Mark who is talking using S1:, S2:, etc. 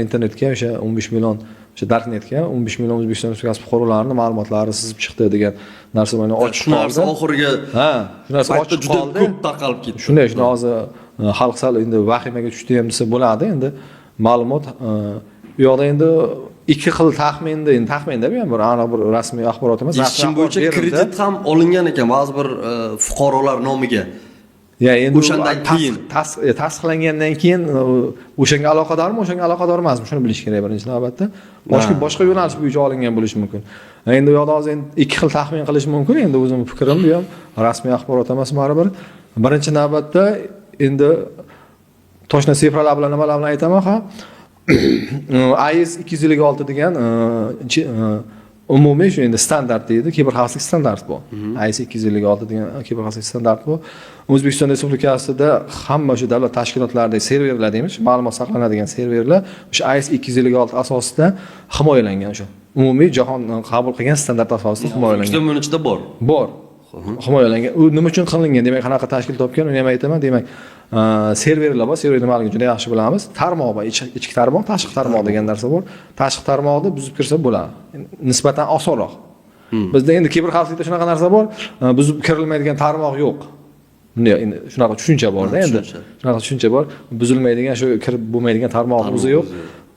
S1: Internetga o'sha 15 million, o'sha darknetga 15 million O'zbekiston Respublikasi fuqarolarini ma'lumotlari sizib chiqdi degan narsa mana ochiq
S2: Shu narsa
S1: qoldi.
S2: Oxirgi
S1: Ha, shu narsa
S2: paytda
S1: ochiq
S2: juda
S1: qoldi.
S2: ko'p tarqalib ketdi.
S1: Shunday hozir xalq sal endi vahimaga tushdi ham desa bo'ladi. Endi ma'lumot u yoqda endi ikki xil taxminda, endi taxminda bu ham bir aniq bir rasmiy axborot emas. Rasmiy
S2: Eshitishim
S1: axborot
S2: bo'yicha
S1: berildi.
S2: Kredit ham olingan ekan ba'zi bir fuqarolar nomiga.
S1: Ya endi u
S2: O'shandan keyin.
S1: Tasdiqlangandan keyin o'shanga aloqadormi, o'shanga aloqador emasmi, shuni bilish kerak birinchi navbatda. Boshqa boshqa yo'nalish bo'yicha olingan bo'lishi mumkin. Endi u yoqda hozir endi ikki xil taxmin qilish mumkin. Endi o'zimni fikrim bu ham rasmiy axborot emas baribir. Birinchi navbatda endi точно цифра lar bilan, nimalar bilan aytaman, ha. AES 256 degan umumiy shu endi standart deydi, kiberxavfsizlik standart bu. AES 256 degan kiberxavfsizlik standart bu. O'zbekiston Respublikasida hamma shu davlat tashkilotlaridagi serverlar deymiz, shu ma'lumot saqlanadigan serverlar o'sha AES 256 asosida himoyalangan o'sha. Umumiy jahon qabul qilgan standart asosida himoyalangan.
S2: O'zbekiston buni ichida bor.
S1: Bor. Himoyalangan. U nima uchun qilingan? Demak, qanaqa tashkil topgan, uni ham aytaman. Demak, serverlar bor. Server nimaligini juda yaxshi bilamiz. Tarmoq bor, ichki tarmoq, tashqi tarmoq degan narsa bor. Tashqi tarmoqni buzib kirsa bo'ladi. Nisbatan osonroq. Bizda endi kiberxavfsizlikda shunaqa narsa bor, buzib kirilmaydigan tarmoq yo'q. Bunday endi shunaqa tushuncha borda endi.
S2: Tushuncha.
S1: Shunaqa tushuncha bor. Buzilmaydigan, shu kirib bo'lmaydigan tarmoq o'zi yo'q.